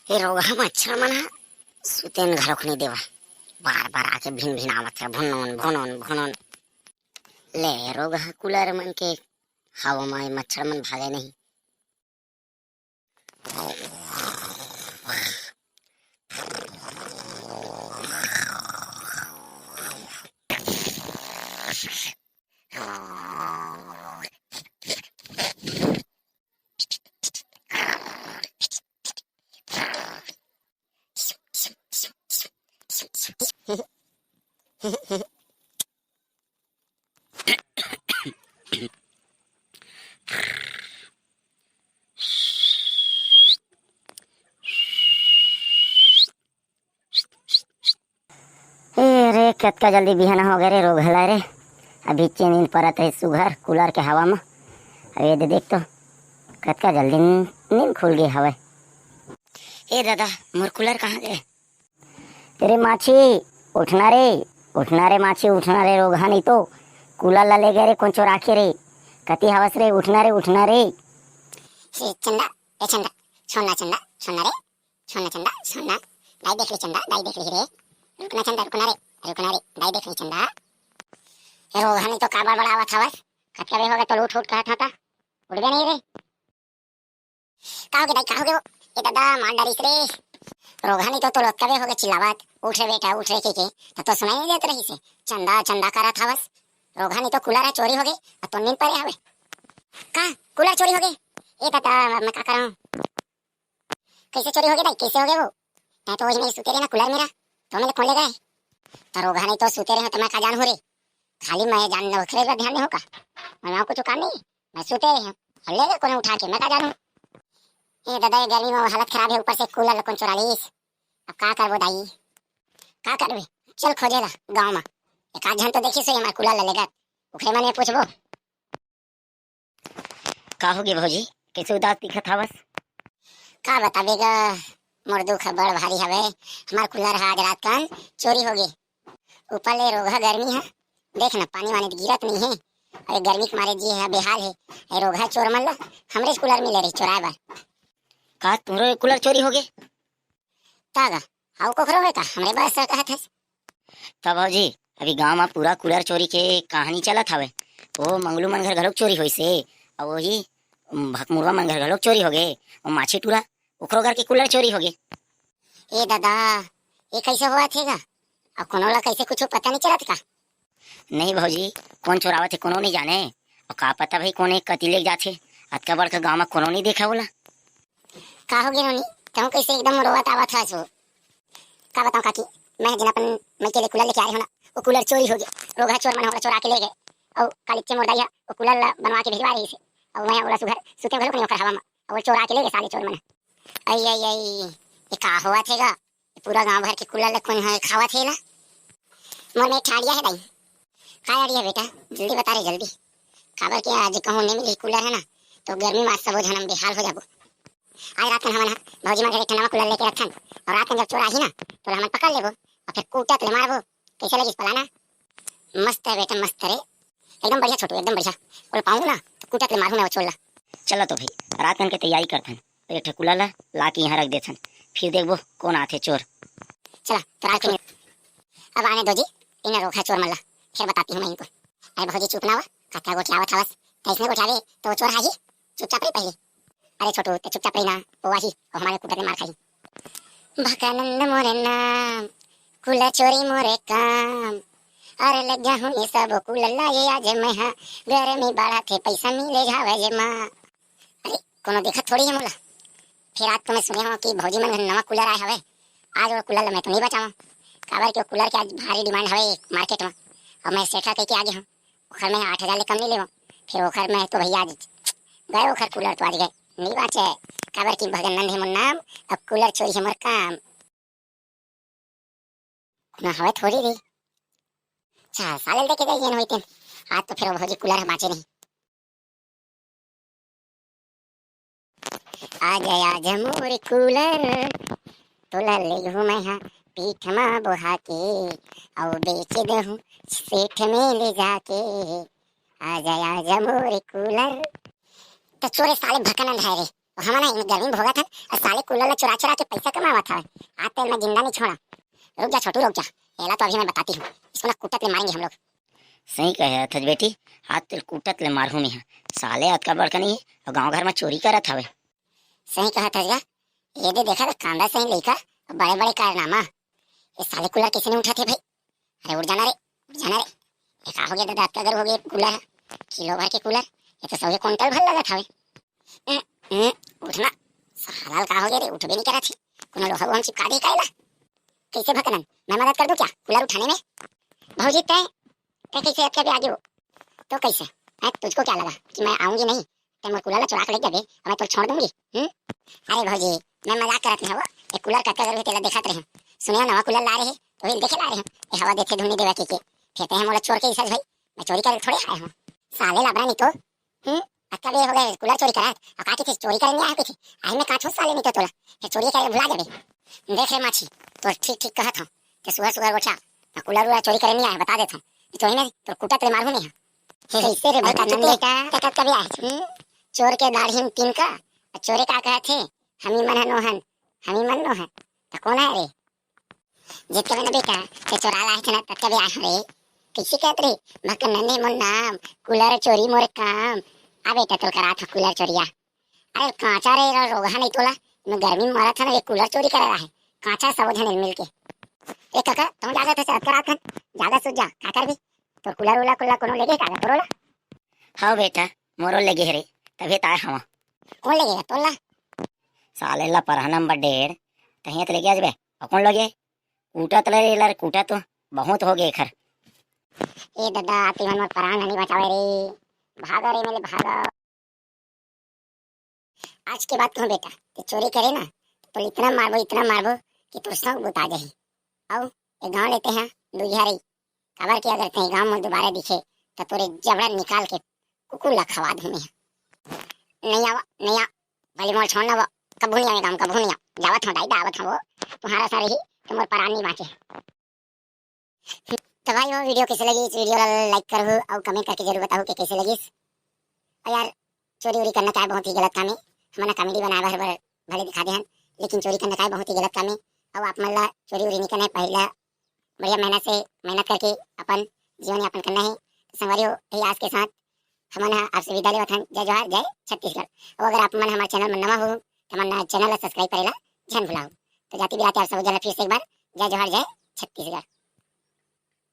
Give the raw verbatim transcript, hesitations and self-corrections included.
ए रोगहा मच्छर मन ह सुतेन घलोक नइ देवय, बार बार आके भिन भिन आवत हे, भुनोन भुनोन भुनोन। ले रोगहा कूलर मन के हवा म मच्छर मन भागे नहीं। ए रे, कतका जल्दी बिहान हो गे रे रोगहा ला रे। अभी चे नींद परत हे सुघर कूलर के हवा म। अरे दे देख तो, कतका जल्दी नींद खुल गे हवय। ए दादा, मोर कूलर कहाँ गे? अरे माछी, उठना रे, उठना रे माछी, उठना रे, रोगहा नहीं तो कूलर ला ले गे रे कोन चोरा के रे। कति हवस रे, उठना रे, उठना रे। ए चंदा, ए चंदा, छोड़ना चंदा, छोड़ना रे, छोड़ना चंदा, छोड़ना। दाई देख ले चंदा, दाई देख ले रे। रुकना चंदा, रुकना रे, रुकना रे, दाई देख ले चंदा। ए रोगहा नहीं तो का बड़बड़ावत हवस? कतका बेर हो गे तो उठ उठ कहत हता, उठबे नहीं रे। का हो गे दाई, का हो गे वो? ए दादा, मार डारिस रे। रोगहा नहीं तो तोला कबे हो गे चिल्लावत, "उठ रे बेटा, उठ रे," के के, त तो सुनाई नहीं देत रहिस हे। चंदा, चंदा करत हवस। रोगहा नहीं तो कूलर ह चोरी हो गे, अब तो नींद परे हवे। का? कूलर चोरी हो गे? ए दादा, अब मैं का करंव? कैसे चोरी हो गे दाई, कैसे हो गे वो? तैं तो वही में सुते रहे ना कूलर मेरा, तो मैं कोन ले गए? त रोगहा नहीं तो सुते रहे त मैं का जानहूं रे? खाली मैं जान ओखरे ला ध्यान नहीं हो का? मैं कुछ काम नहीं, मैं सुते रहे हूँ, ले गए कोने उठा के, मैं का जानहूं? ए दादा, ये गर्मी में हालत खराब है, ऊपर से कूलर ला कोन चोरा लीस। अब का करबो दाई? का करबे? चल खोजे ला गाँव में, एक आध झन तो देखिस होही हमार कूलर ला लेगत, ओखरे मन में पूछबो। का हो गे भौजी, कैसे उदास दिखत हवस? का बताबे गा, मोर दुख बड़ भारी हवे। हमार कूलर ह आज रात कन चोरी हो गे। ऊपर ले रोगहा गर्मी ह, देख ना, पानी वानी गिरत नहीं हे। अरे गर्मी के मारे जी ह बेहाल हे। ए रोगहा चोर मन ला हमरे कूलर मिले रही चोराए बर। का तुमरो कूलर चोरी हो गे? का गा, अउ कोखरो होय का? हमरे बस कहत हस। त भौजी, अभी गांव म पूरा कूलर चोरी के कहानी चलत हवे। ओ मंगलू मन घर घलोक चोरी होइस हे, अउ ओही भकमुरवा मन घर घलोक चोरी होगे। ओ माछी टूरा, ओकरो घर के कूलर चोरी होगे। ए दादा, ये कैसे होवत हे गा? अउ कोनो ला कैसे कुछ पता नहीं चलत का? नहीं भौजी, कोन चोरावत हे कोनो नहीं जाने। अउ का पता भाई कोन एक कति लेके जाथे, अतका बड़का गांव म कोनो नहीं देखा ओला। का हो गे नोनी, तहूं कैसे एकदम रोवत आवत हस वो? का बताऊं काकी, मैं जेन अपन मइके ले कूलर लेके आए हो ना, वो कूलर चोरी हो गे। रोगहा चोर मन ओला चोरा के ले गए। अउ कालिच्चे मोर दाई ह वो कूलर ला बनवा के भिजवा रहिस हे। अउ मैं ओला सुघर सुते घलोक नहीं ओखर हवा म, अउ वो चोरा के ले गए साले चोर मन। आई आई आई, ये का होवत हे गा? ये पूरा गांव भर के कूलर ला कोन ह खावत हे ला? मोर में एक ठा idea हे दाई। का idea बेटा? जल्दी बता रे, जल्दी। काबर के आज कहूं नहीं मिली कूलर है ना, तो गर्मी में आज सबो झन हम बेहाल हो जाबो। आज रात कन हमन ह भौजी मन घर एक ठा नवा कूलर लेके रखथन, अउ रात कन जब चोर आही ना, तो हमन पकड़ लेबो अउ फिर कूटत ले मारबो। कैसे लगिस plan? मस्त है बेटा, मस्त है रे। एकदम बढ़िया छोटू, एकदम बढ़िया। ओला पाऊं ना, तो कूटत ले मारहूं मैं वो चोर ला। चलो तो भाई, रात कन के तैयारी करथन। एक ठे कूलर ला, ला के यहाँ रख देथन, फिर देखबो कोन आथे चोर। चला, तो रात के अब आने दो जी, इन्हें रोगहा चोर मन ला, फिर बताती हूँ मैं इनको। अरे भौजी चुप ना हो, कतका गोठियावत हवस, तैसने गोठियावे तो वो चोर आही, चुपचाप रही पहले। अरे छोटू, ते चुपचाप रही ना, वो आही, वो हमारे कूलर ले मार खाही। भकानंद मोरे नाम, कूलर चोरी मोरे काम। अरे ले जाहूँ ये सब कूलर ला ये आज मैं हा, गर्मी बढ़त हे पैसा मिले जावे जेमा। अरे, कोनो देखत थोड़ी है मोला। फिर आज तो मैं सुने हूँ कि भौजी मन घर नवा कूलर आए हवे। आज वो कूलर ला मैं तो नहीं बचाऊँ, काबर कि वो कूलर के आज भारी demand हवे market में। अब मैं सेठ ला कह के आगे हूँ, ओखर मैं आठ हजार ले कम नहीं लेवो। फिर ओखर मैं तो भैया आज गए, ओखर कूलर तो आज गए, नहीं बाँचे, काबर कि भगन नंद है मोर नाम, अब कूलर चोरी है मोर काम। ना हवे थोड़ी रे। अच्छा, साले देखे जाइए न होइते। आज तो फिर वो भौजी कूलर ह बाँचे नहीं। आजा आजा मोर कूलर, तोला ले घूमे हा पीठ मा बोहा के, अउ बेच देहूँ सेठ में ले जाके। आजा आजा मोर कूलर। तो चोरे साले भकनंद है रे, तो हमन ह गर्मी में भोगत हन, अउ साले कूलर ला चुरा चुरा के पैसा कमावत हवे। आज तो मैं जिंदा नहीं छोड़ा। रुक जा छोटू, रुक जा, एला तो अभी मैं बताती हूँ, इसको ना कूटत ले मारेंगे हम लोग। सही कहे हथस बेटी, आज तेल कूटत ले मारहूँ मैं ह। साले अतका बड़का नहीं हे, अउ गाँव घर में चोरी करत हवे। सही कहा थस गा, ये दे देखा तो कांदा सही लइका, बड़े बड़े कारनामा। ये साले कूलर कैसे नहीं उठाते भाई? अरे उठ जाना रे, उठ जाना रे। ये का हो गया दादा, अतका गर हो गया कूलर ह? किलो भर के कूलर, ये तो सौ कुंटल भर लगत हवे। हम्म, हम्म, उठना। साला का हो गया रे, उठबे नहीं करत हे। कोनो लोहा वोहा चिपका दे का एला? कैसे भकनन, मैं मदद कर दूं क्या कूलर उठाने में? भौजी तय, तय कैसे अतका भी आगे हो? तो कैसे? हैं, तुझको क्या लगा कि मैं आऊंगी नहीं? तय मोर कूलर ला चुरा के ले जाबे, अब मैं तो छोड़ दूंगी। हम्म? अरे भौजी, मैं मजाक करत नहीं हूँ, ये कूलर कतका गर हे तेला देखत रहे। सुनिया नवा कूलर ला रहे, तो ही देखे ला रहे हूँ। ये हवा देथे धुन नहीं देवा के, के। फेंकते हैं मोला चोर के इसज भाई, मैं चोरी करे थोड़े आया हूँ। साले लबरा नहीं तो। हम्म? अतका बेर हो गए कूलर चोरी करत, अउ का किथे चोरी करे नहीं आया किथे? आई मैं काट हो साले नहीं तो तोला, फिर चोरी करे भुला जाबे। देख रे माछी, तो ठीक ठीक कहत हूँ, ते सुअर सुअर गोठा, मैं कूलर उलर चोरी करे नहीं आया, बता देत हूँ। तो ही मैं तो कूटत ले मारहूँ नहीं। हे, हे, कैसे रे अरे बेटा, नंदू, बेटा। ते कब कभी आए? हम्म? चोर के दाढ़ी में तिनका, अउ चोरे का कहत हे, हमी मन ह नोहन, हमी मन नोहन। तो कौन है रे? जितके बेना बेटा, ते चोरा लाए थे ना, ततके बे आए रे। कैसे कहत रे? भक नन्हे मोर नाम, कूलर चोरी मोर काम। आ बेटा, तोल करात हूँ कूलर चोरिया। अरे कांचा रे, रो-, रोगहा नहीं तोला, मैं गर्मी में मरत है ना, ये कूलर चोरी करे रहा है। कांचा सब झने मिल के। ए काका, तुम जागत है, चरत करात हन, जादा सोच जा, का करबी? तो कूलर उलर कुल्ला कोनो लेगे का गा तोरो ला? हाँ बेटा, मोरो लेगे हे रे, तभी ताय हवा। कौन लेगे गा तोला? साले ला परहा नंबर डेढ़, तहिया तो लेगे आज बे, अउ कौन लेगे? कूटा तो ले रे, ला रे, कूटा तो बहुत हो गए एखर। ए दादा, तुमन मोर परान नहीं बचावे रे। भागा रे, मेले भागा। आज के बाद कहूँ बेटा, ते चोरी करे ना, तो इतना मारबो, इतना मारबो कि तोर सौंग बुता जाही। अउ ए गाँव लेते हैं दुइहा रही, काबर के अगर ते गाँव में दोबारा दिखे, तो तोरे जबड़ा निकाल के कुकुर ला खवा दूँ मैं। नहीं आवा, नहीं आ, भले मोल छोड़ ना वो, कभू नहीं आवे गाँव, कभू नहीं आ, जावत हूँ दाई, आवत हूँ वो, तुम्हारा सा रही, तो मोर परान नहीं बाँचे। तो भाई वो video कैसे लगी, इस video ला like करहू अउ comment करके जरूर बताहू कि कैसे लगिस। अउ यार, चोरी उरी करना का है बहुत ही गलत काम है। हमन comedy बनाए बर, बर भले दिखा दे हन, लेकिन चोरी करना का है बहुत ही गलत काम है। अउ आप मन ला चोरी उरी नहीं करना है, पहला बढ़िया मेहनत से, मेहनत करके अपन जीवन यापन करना है। तो संगवारी हो, यही आस के साथ हमन ह आपसे विदा लेवत हन। जय जोहार, जय छत्तीसगढ़। अउ अगर आप मन हमारे channel में नवा हो, तो हमन channel ला subscribe करेला झन भुलाओ। तो जाति बिराती आप सब जना फिर से एक बार जय जोहार, जय छत्तीसगढ़।